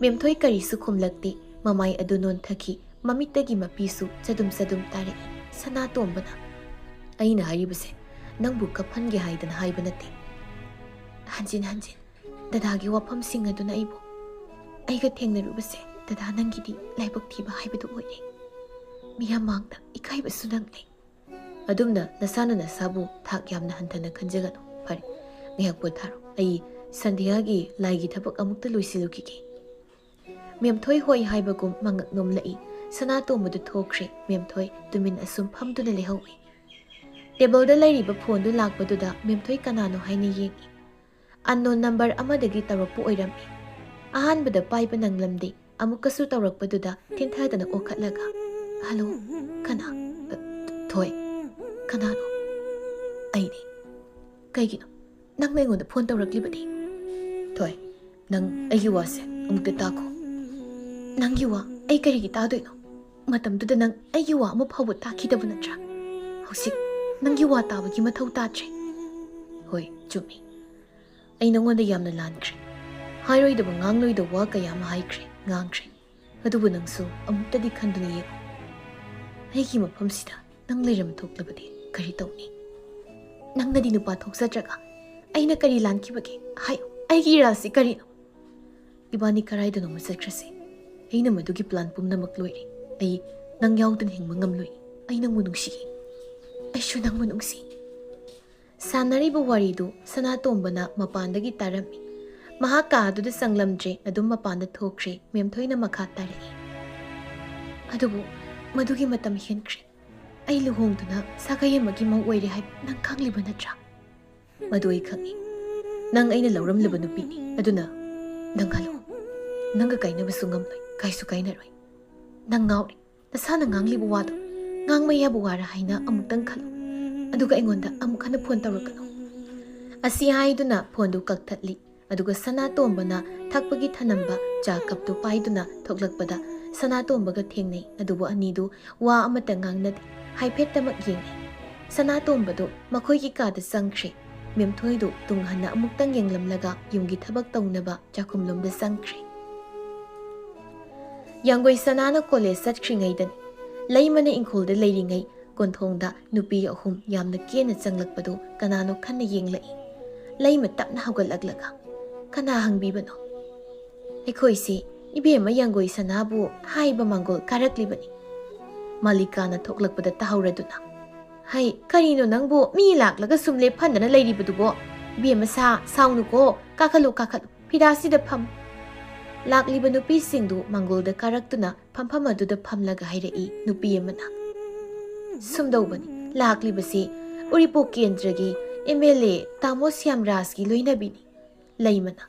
ꯃꯦꯝꯊꯣꯏ ꯀꯔꯤꯁꯨ ꯈꯨꯝꯂꯛꯇꯦ꯫ ꯃꯃꯥꯏ ꯑꯗꯨ ꯅꯣꯟꯊꯈꯤ꯫ ꯃꯃꯤꯠꯇꯒꯤ ꯃꯄꯤꯁꯨ ꯆꯗꯨꯝ ꯆꯗꯨꯝ ꯇꯥꯔꯛꯏ꯫ ꯁꯅꯥꯇꯣꯝꯕꯅ, "ꯑꯩꯅ ꯍꯥꯏꯔꯤꯕꯁꯦ ꯅꯪꯕꯨ ꯀꯞꯍꯟꯒꯦ ꯍꯥꯏꯗꯅ ꯍꯥꯏꯕ ꯅꯠꯇꯦ꯫ ꯍꯟꯖꯤꯟ ꯍꯟꯖꯤꯟ ꯗꯗꯥꯒꯤ ꯋꯥꯐꯝꯁꯤꯡ ꯑꯗꯨꯅ ꯑꯩꯕꯨ, ꯑꯩꯒ ꯊꯦꯡꯅꯔꯨꯕꯁꯦ ꯗꯗꯥ ꯅꯪꯒꯤꯗꯤ ꯂꯥꯏꯕꯛ ꯊꯤꯕ ꯍꯥꯏꯕꯗꯨ ꯑꯣꯏꯔꯦ꯫ ꯃꯤꯌꯥꯝ ꯃꯥꯡꯗ ꯏꯀꯥꯏꯕꯁꯨ ꯅꯪꯂꯦ꯫ ꯑꯗꯨꯝꯅ ꯅꯁꯥꯅ ꯅꯁꯥꯕꯨ ꯊꯥꯛ ꯌꯥꯝꯅ ꯍꯟꯊꯅ ꯈꯟꯖꯒꯅꯨ꯫ ꯐꯔꯦ, ꯉꯥꯏꯍꯥꯛ ꯄꯣꯊꯥꯔꯣ꯫ ꯑꯩ ꯁꯟꯙ꯭ꯌꯥꯒꯤ ꯂꯥꯏꯒꯤ ꯊꯕꯛ ꯑꯃꯨꯛꯇ ꯂꯣꯏꯁꯤꯜꯂꯨꯈꯤꯒꯦ꯫" ꯃꯦꯝꯊꯣꯏ ꯍꯣꯏ ꯍꯥꯏꯕꯒꯨꯝ ꯃꯉꯛ ꯅꯣꯝꯂꯛꯏ꯫ ꯁꯅꯥꯇꯣꯝꯕꯗꯨ ꯊꯣꯛꯈ꯭ꯔꯦ꯫ ꯃꯦꯝꯊꯣꯏ ꯇꯨꯃꯤꯟ ꯑꯁꯨꯝ ꯐꯝꯗꯨꯅ ꯂꯩꯍꯧꯏ꯫ ꯇꯦꯕꯜꯗ ꯂꯩꯔꯤꯕ ꯐꯣꯟꯗꯨ ꯂꯥꯛꯄꯗꯨꯗ ꯃꯦꯝꯊꯣꯏ ꯀꯅꯥꯅꯣ ꯍꯥꯏꯅ ꯌꯦꯡꯏ꯫ ꯑꯟꯅꯣꯟ ꯅꯝꯕꯔ ꯑꯃꯗꯒꯤ ꯇꯧꯔꯛꯄ ꯑꯣꯏꯔꯝꯃꯤ꯫ ꯑꯍꯥꯟꯕꯗ ꯄꯥꯏꯕ ꯅꯪꯂꯝꯗꯦ꯫ ꯑꯃꯨꯛꯀꯁꯨ ꯇꯧꯔꯛꯄꯗꯨꯗ ꯊꯤꯟꯊꯗꯅ ꯑꯣꯈꯠꯂꯒ, "ꯍꯜꯂꯣ, ꯀꯅꯥ?" "ꯑ, ꯊꯣꯏ, ꯀꯅꯥꯅꯣ?" "ꯑꯩꯅꯤ꯫ ꯀꯩꯒꯤꯅꯣ ꯅꯪꯅ ꯑꯩꯉꯣꯟꯗ ꯐꯣꯟ ꯇꯧꯔꯛꯂꯤꯕꯗꯤ?" ꯅꯪ ꯑꯩꯒꯤ ꯋꯥꯁꯦ ꯑꯃꯨꯛꯇ ꯇꯥꯈꯣ꯫ ꯅꯪꯒꯤ ꯋꯥ ꯑꯩ ꯀꯔꯤꯒꯤ ꯇꯥꯗꯣꯏꯅꯣ? ꯃꯇꯝꯗꯨꯗ ꯅꯪ ꯑꯩꯒꯤ ꯋꯥ ꯑꯃ ꯐꯥꯎꯕ ꯇꯥꯈꯤꯗꯕ ꯅꯠꯇ꯭ꯔꯥ? ꯍꯧꯖꯤꯛ ꯅꯪꯒꯤ ꯋꯥ ꯇꯥꯕꯒꯤ ꯃꯊꯧ ꯇꯥꯗ꯭ꯔꯦ꯫ ꯍꯣꯏ, ꯆꯨꯝꯃꯤ꯫ ꯑꯩ ꯅꯉꯣꯟꯗ ꯌꯥꯝꯅ ꯂꯥꯟꯈ꯭ꯔꯦ꯫ ꯍꯥꯏꯔꯣꯏꯗꯕ ꯉꯥꯡꯂꯣꯏꯗꯕ ꯋꯥ ꯀꯌꯥ ꯑꯃ ꯍꯥꯏꯈ꯭ꯔꯦ, ꯉꯥꯡꯈ꯭ꯔꯦ꯫ ꯑꯗꯨꯕꯨ ꯅꯪꯁꯨ ꯑꯃꯨꯛꯇꯗꯤ ꯈꯟꯗꯨꯅ ꯌꯦꯡꯉꯨ꯫ ꯑꯩꯒꯤ ꯃꯐꯝꯁꯤꯗ ꯅꯪ ꯂꯩꯔꯝ ꯊꯣꯛꯂꯕꯗꯤ ꯀꯔꯤ ꯇꯧꯅꯤ? ꯅꯪꯅꯗꯤ ꯅꯨꯄꯥ ꯊꯣꯛꯆꯗ꯭ꯔꯒ ꯑꯩꯅ ꯀꯔꯤ ꯂꯥꯟꯈꯤꯕꯒꯦ? ꯍꯥꯏꯌꯨ, ꯑꯩꯒꯤ ꯏꯔꯥꯜꯁꯤ ꯀꯔꯤꯅꯣ? ꯏꯕꯥꯅꯤ ꯀꯔꯥꯏꯗꯅꯣꯃ ꯆꯠꯈ꯭ꯔꯁꯦ꯫ ꯑꯩꯅ ꯃꯗꯨꯒꯤ plan ꯄꯨꯝꯅꯃꯛ ꯂꯣꯏꯔꯦ꯫ ꯑꯩ ꯅꯪ ꯌꯥꯎꯗꯅ ꯍꯤꯡꯕ ꯉꯝꯂꯣꯏ꯫ ꯑꯩ ꯅꯪꯕꯨ ꯅꯨꯡꯁꯤꯌꯦ꯫ ꯑꯩꯁꯨ ꯅꯪꯕꯨ ꯅꯨꯡꯁꯤ꯫ ꯁꯥꯟꯅꯔꯤꯕ ꯋꯥꯔꯤꯗꯨ ꯁꯅꯥꯇꯣꯝꯕꯅ ꯃꯄꯥꯟꯗꯒꯤ ꯇꯥꯔꯝꯃꯤ꯫ ꯃꯍꯥꯛ ꯀꯥ ꯑꯗꯨꯗ ꯆꯪꯂꯝꯗ꯭ꯔꯦ, ꯑꯗꯨꯝ ꯃꯄꯥꯟꯗ ꯊꯣꯛꯈ꯭ꯔꯦ꯫ ꯃꯦꯝꯊꯣꯏꯅ ꯃꯈꯥ ꯇꯥꯔꯛꯏ, "ꯑꯗꯨꯕꯨ ꯃꯗꯨꯒꯤ ꯃꯇꯝ ꯍꯦꯟꯈ꯭ꯔꯦ꯫ ꯑꯩ ꯂꯨꯍꯣꯡꯗꯨꯅ ꯁꯥꯒꯩ ꯑꯃꯒꯤ ꯃꯧ ꯑꯣꯏꯔꯦ ꯍꯥꯏꯕ ꯅꯪ ꯈꯪꯂꯤꯕ ꯅꯠꯇ꯭ꯔꯥ?" "ꯃꯗꯨ ꯑꯩ ꯈꯪꯏ꯫ ꯅꯪ ꯑꯩꯅ ꯂꯧꯔꯝꯂꯕ ꯅꯨꯄꯤꯅꯤ꯫ ꯑꯗꯨꯅ ꯅꯪ ꯍꯜꯂꯣ꯫ ꯅꯪꯒ ꯀꯥꯏꯅꯕꯁꯨ ꯉꯝꯂꯣꯏ, ꯀꯥꯏꯁꯨ ꯀꯥꯏꯅꯔꯣꯏ꯫ ꯅꯪ ꯉꯥꯎꯔꯦ꯫ ꯅꯁꯥꯅ ꯉꯥꯡꯂꯤꯕ ꯋꯥꯗꯣ ꯉꯥꯡꯕ ꯌꯥꯕ ꯋꯥꯔ ꯍꯥꯏꯅ ꯑꯃꯨꯛꯇꯪ ꯈꯜꯂꯨ꯫ ꯑꯗꯨꯒ ꯑꯩꯉꯣꯟꯗ ꯑꯃꯨꯛ ꯍꯟꯅ phone ꯇꯧꯔꯛꯀꯅꯨ꯫" ꯑꯁꯤ ꯍꯥꯏꯗꯨꯅ phoneꯗꯨ ꯀꯛꯊꯠꯂꯤ꯫ ꯑꯗꯨꯒ ꯁꯅꯥꯇꯣꯝꯕꯅ ꯊꯛꯄꯒꯤ ꯊꯅꯝꯕ ꯆꯥ cupꯇꯨ ꯄꯥꯏꯗꯨꯅ ꯊꯣꯛꯂꯛꯄꯗ ꯁꯅꯥꯇꯣꯝꯕꯒ ꯊꯦꯡꯅꯩ꯫ ꯑꯗꯨꯕꯨ ꯑꯅꯤꯗꯨ ꯋꯥ ꯑꯃꯠꯇ ꯉꯥꯡꯅꯗꯦ꯫ ꯍꯥꯏꯐꯦꯠꯇꯃꯛ ꯌꯦꯡꯅꯩ꯫ ꯁꯅꯥꯇꯣꯝꯕꯗꯨ ꯃꯈꯣꯏꯒꯤ ꯀꯥꯗ ꯆꯪꯈ꯭ꯔꯦ꯫ ꯃꯦꯝꯊꯣꯏꯗꯨ ꯇꯨꯡ ꯍꯟꯅ ꯑꯃꯨꯛꯇꯪ ꯌꯦꯡꯂꯝꯂꯒ ꯌꯨꯝꯒꯤ ꯊꯕꯛ ꯇꯧꯅꯕ ꯆꯥꯛꯈꯨꯝꯂꯣꯝꯗ ꯆꯪꯈ꯭ꯔꯦ꯫ ꯌꯥꯡꯒꯣꯏ ꯁꯅꯥꯅ college ꯆꯠꯈ꯭ꯔꯤꯉꯩꯗꯅꯤ꯫ ꯂꯩꯃꯅ ꯏꯪꯈꯣꯜꯗ ꯂꯩꯔꯤꯉꯩ ꯀꯣꯟꯊꯣꯡꯗ ꯅꯨꯄꯤ ꯑꯍꯨꯝ ꯌꯥꯝꯅ ꯀꯦꯅ ꯆꯪꯂꯛꯄꯗꯨ ꯀꯅꯥꯅꯣ ꯈꯟꯅ ꯌꯦꯡꯂꯛꯏ꯫ ꯂꯩꯃ ꯇꯞꯅ ꯍꯧꯒꯠꯂꯛꯂꯒ, "ꯀꯅꯥ ꯍꯪꯕꯤꯕꯅꯣ?" "ꯑꯩꯈꯣꯏꯁꯤ ꯏꯕꯦꯝꯃ ꯌꯥꯡꯒꯣꯏ ꯁꯅꯥꯕꯨ ꯍꯥꯏꯕ ꯃꯥꯡꯒꯣꯜ ꯀꯥꯔꯛꯂꯤꯕꯅꯤ꯫" ꯃꯥꯂꯤꯀꯥꯅ ꯊꯣꯛꯂꯛꯄꯗ ꯇꯥꯍꯧꯔꯗꯨꯅ, "ꯍꯩ, ꯀꯔꯤꯅꯣ ꯅꯪꯕꯨ ꯃꯤ ꯂꯥꯛꯂꯒ ꯁꯨꯝ ꯂꯦꯞꯐꯟꯗꯅ ꯂꯩꯔꯤꯕꯗꯨꯕꯣ? ꯏꯕꯦꯝꯃ ꯁꯥ, ꯁꯥꯎꯅꯨꯀꯣ, ꯀꯥꯈꯠꯂꯨ, ꯀꯥꯈꯠꯂꯨ, ꯐꯤꯔꯥꯁꯤꯗ ꯐꯝ꯫" ꯂꯥꯛꯂꯤꯕ ꯅꯨꯄꯤꯁꯤꯡꯗꯨ ꯃꯥꯡꯒꯣꯜꯗ ꯀꯥꯔꯛꯇꯨꯅ ꯐꯝꯐꯝ ꯑꯗꯨꯗ ꯐꯝꯂꯒ ꯍꯥꯏꯔꯛꯏ ꯅꯨꯄꯤ ꯑꯃꯅ, "ꯁꯨꯝꯗꯧꯕꯅꯤ, ꯂꯥꯛꯂꯤꯕꯁꯤ ꯎꯔꯤꯄꯣꯛ ꯀꯦꯟꯗ꯭ꯔꯒꯤ MLA ꯇꯥꯃꯣ ꯁ꯭ꯌꯥꯝꯔꯥꯖꯀꯤ ꯂꯣꯏꯅꯕꯤꯅꯤ꯫" ꯂꯩꯃꯅ,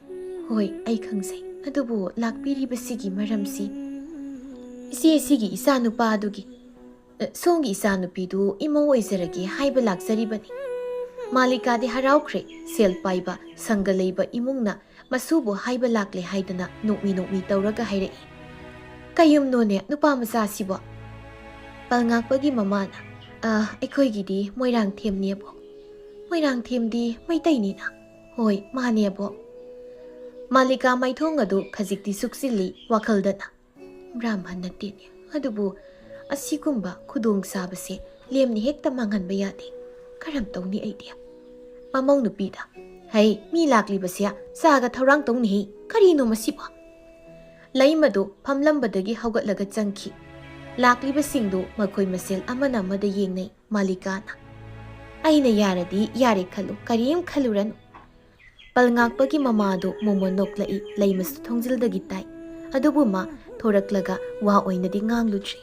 "ꯍꯣꯏ, ꯑꯩ ꯈꯪꯖꯩ꯫ ꯑꯗꯨꯕꯨ ꯂꯥꯛꯄꯤꯔꯤꯕꯁꯤꯒꯤ ꯃꯔꯝꯁꯤ?" "ꯏꯆꯦ, ꯁꯤꯒꯤ ꯏꯆꯥꯅꯨꯄꯥ ꯑꯗꯨꯒꯤ, ꯑ, ꯁꯣꯝꯒꯤ ꯏꯆꯥꯅꯨꯄꯤꯗꯨ ꯏꯃꯧ ꯑꯣꯏꯖꯔꯒꯦ ꯍꯥꯏꯕ ꯂꯥꯛꯆꯔꯤꯕꯅꯤ꯫" ꯃꯥꯂꯤꯀꯥꯗꯤ ꯍꯔꯥꯎꯈ꯭ꯔꯦ꯫ ꯁꯦꯜ ꯄꯥꯏꯕ, ꯁꯪꯒ ꯂꯩꯕ ꯏꯃꯨꯡꯅ ꯃꯁꯨꯕꯨ ꯍꯥꯏꯕ ꯂꯥꯛꯂꯦ ꯍꯥꯏꯗꯅ ꯅꯣꯛꯃꯤ ꯅꯣꯛꯃꯤ ꯇꯧꯔꯒ ꯍꯥꯏꯔꯛꯏ꯫ "ꯀꯌꯨꯝꯅꯣꯅꯦ ꯅꯨꯄꯥ ꯃꯆꯥꯁꯤꯕꯣ?" ꯄꯜꯉꯥꯛꯄꯒꯤ ꯃꯃꯥꯅ, "ꯑ, ꯑꯩꯈꯣꯏꯒꯤꯗꯤ ꯃꯣꯏꯔꯥꯡꯊꯦꯝꯅꯦꯕꯣ꯫ ꯃꯣꯏꯔꯥꯡꯊꯦꯝꯗꯤ ꯃꯩꯇꯩꯅꯤꯅ?" "ꯍꯣꯏ, ꯃꯥꯅꯦꯕꯣ꯫" ꯃꯥꯂꯤꯀꯥ ꯃꯥꯏꯊꯣꯡ ꯑꯗꯨ ꯈꯖꯤꯛꯇꯤ ꯁꯨꯛꯆꯤꯜꯂꯤ ꯋꯥꯈꯜꯗꯅ꯫ "ꯕ꯭ꯔꯥꯍꯃꯟ ꯅꯠꯇꯦꯅꯦ, ꯑꯗꯨꯕꯨ ꯑꯁꯤꯒꯨꯝꯕ ꯈꯨꯗꯣꯡ ꯆꯥꯕꯁꯦ ꯂꯦꯝꯅ ꯍꯦꯛꯇ ꯃꯥꯡꯍꯟꯕ ꯌꯥꯗꯦ꯫ ꯀꯔꯝ ꯇꯧꯅꯤ ꯑꯩꯗꯤ?" ꯃꯃꯧ ꯅꯨꯄꯤꯗ, "ꯍꯩ, ꯃꯤ ꯂꯥꯛꯂꯤꯕꯁꯦ ꯆꯥꯒ ꯊꯧꯔꯥꯡ ꯇꯧꯅꯤꯍꯦ꯫ ꯀꯔꯤꯅꯣ ꯃꯁꯤꯕꯣ?" ꯂꯩꯃꯗꯨ ꯐꯝꯂꯝꯕꯗꯒꯤ ꯍꯧꯒꯠꯂꯒ ꯆꯪꯈꯤ꯫ ꯂꯥꯛꯂꯤꯕꯁꯤꯡꯗꯨ ꯃꯈꯣꯏ ꯃꯁꯦꯜ ꯑꯃꯅ ꯑꯃꯗ ꯌꯦꯡꯅꯩ꯫ ꯃꯥꯂꯤꯀꯥꯅ, "ꯑꯩꯅ ꯌꯥꯔꯗꯤ ꯌꯥꯔꯦ ꯈꯜꯂꯨ, ꯀꯔꯤꯝ ꯈꯜꯂꯨꯔꯅꯨ꯫" ꯄꯜꯉꯥꯛꯄꯒꯤ ꯃꯃꯥꯗꯨ ꯃꯣꯃꯣꯟ ꯅꯣꯛꯂꯛꯏ꯫ ꯂꯩꯃꯁꯨ ꯊꯣꯡꯖꯤꯜꯗꯒꯤ ꯇꯥꯏ꯫ ꯑꯗꯨꯕꯨ ꯃꯥ ꯊꯣꯔꯛꯂꯒ ꯋꯥ ꯑꯣꯏꯅꯗꯤ ꯉꯥꯡꯂꯨꯗ꯭ꯔꯤ꯫